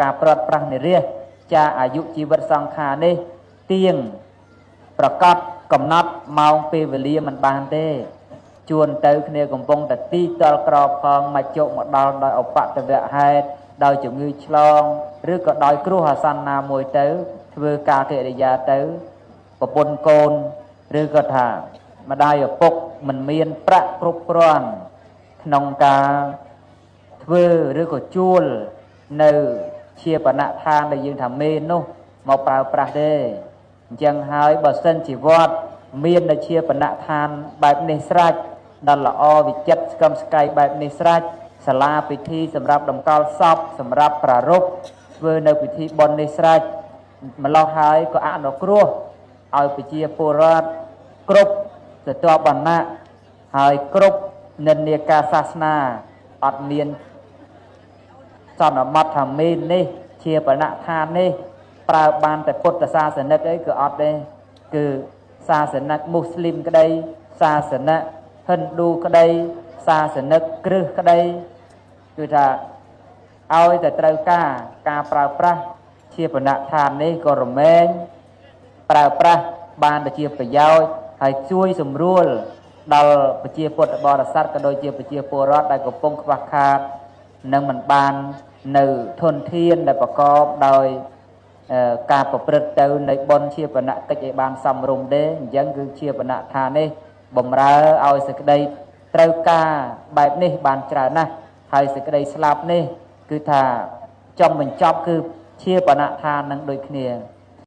ការព្រាត់ប្រាសនិរាសចាអាយុជីវិតសង្ខារនេះទៀងប្រកាសកំណត់ម៉ោងពេលវេលាមិនបានទេ ជួនទៅគ្នាកំពុងតែទីតល់ក្រផងមកជោគមកដល់ដោយអបតវហេតុដោយជំងឺឆ្លងឬក៏ដោយគ្រោះអាសន្នណាមួយទៅធ្វើការកិរិយាទៅប្រពន្ធកូនឬក៏ថាម្ដាយឪពុកមិនមានប្រាក់គ្រប់គ្រាន់ក្នុងការធ្វើឬក៏ជួលនៅជាបណដ្ឋានដែលយើងថាមេនោះមកប្រើប្រាស់ទេអញ្ចឹងហើយបើសិនជាវត្តមាននៅជាបណដ្ឋានបែបនេះស្រេចដល់ល្អវិចិត្រស្កឹមស្កៃបែបនេះស្រេចសាលាពិធីសម្រាប់តម្កល់សពសម្រាប់ប្រារព្ធធ្វើនៅពិធីបុណ្យនេះស្រេចម្លោះហើយក៏អនុគ្រោះឲ្យប្រជាពលរដ្ឋគ្រប់ស្រទាប់វណ្ណៈហើយគ្រប់និន្នាការសាសនាអត់មានសន្មត់ថាមេនេះជាបណដ្ឋាននេះប្រើបានតែពុទ្ធសាសនិកអីគឺអត់ទេគឺសាសនិកមូស្លីមក្តីសាសនិកហិណ្ឌូក្តីសាសនិកគ្រឹះក្តីគឺថាឲ្យតែត្រូវការការប្រើប្រាស់ជាបណដ្ឋាននេះក៏រមែងប្រើប្រាស់បានទៅជាប្រយោជន៍ហើយជួយសម្រួលដល់ប្រជាពុទ្ធបរិស័ទក៏ដូចជាប្រជាពលរដ្ឋដែលកំពុងខ្វះខាតនិងមិនបាននៅធនធានដែលប្រកបដោយការប្រព្រឹត្តទៅនៃបុណ្យជាបណកិច្ចឲ្យបានសមរម្យទេអញ្ចឹងគឺជាបណដ្ឋាននេះបំរើឲ្យសេចក្តីត្រូវការបែបនេះបានច្រើនណាស់ហើយសេចក្តីស្លាប់នេះគឺថាចំបញ្ចប់គឺជាបណដ្ឋាននឹងដូចគ្នា។